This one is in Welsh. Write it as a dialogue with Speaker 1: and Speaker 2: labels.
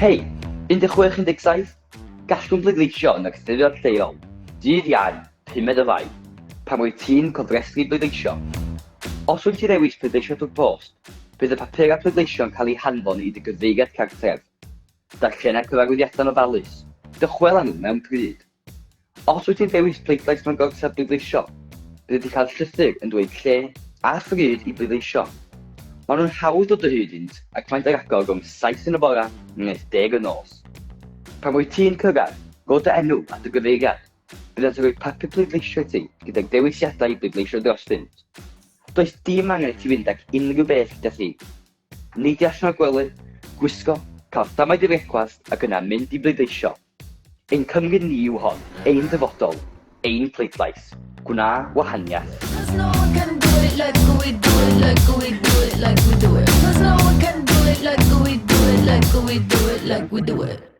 Speaker 1: Hei, 16 17, gallwn bleidleisio yn yr Eisteddfod lleol, dydd Iau, pumed o Fai, pan wyt ti'n cofrestru i bleidleisio. Os wyt ti ddewis pleidleisio drwy'r post, bydd y papurau pleidleisio'n cael eu hanfon i dy gyfeiriad cartref. Darllena cyfarwyddiadau'n ofalus, dychwel â nhw mewn pryd. Os wyt ti'n dewis pleidlais mewn gorsaf bleidleisio, byddi di'n cael llythyr yn dweud lle a phryd i bleidleisio. Maen nhw'n hawdd dod o hyd iddynt ac maent ar agor rhwng saith yn y bore nes deg y nos. Pan wyt ti'n cyrraedd, rho dy enw a dy gyfeiriad. Byddant yn rhoi papur pleidleisio i ti gyda'r dewisiadau i bleidleisio drostynt. Does dim angen i ti fynd ag unrhyw beth gyda thi. Neidio allan o'r gwely, gwisgo, cael tamaid i frecwast ac yna mynd i bleidleisio. Ein Cymru ni yw hon, ein dyfodol, ein pleidlais. Gwna wahaniaeth.
Speaker 2: Cause no one can do it like we do it, like we do it, like we do it. Cause no one can do it like we do it, like we do it, like we do it.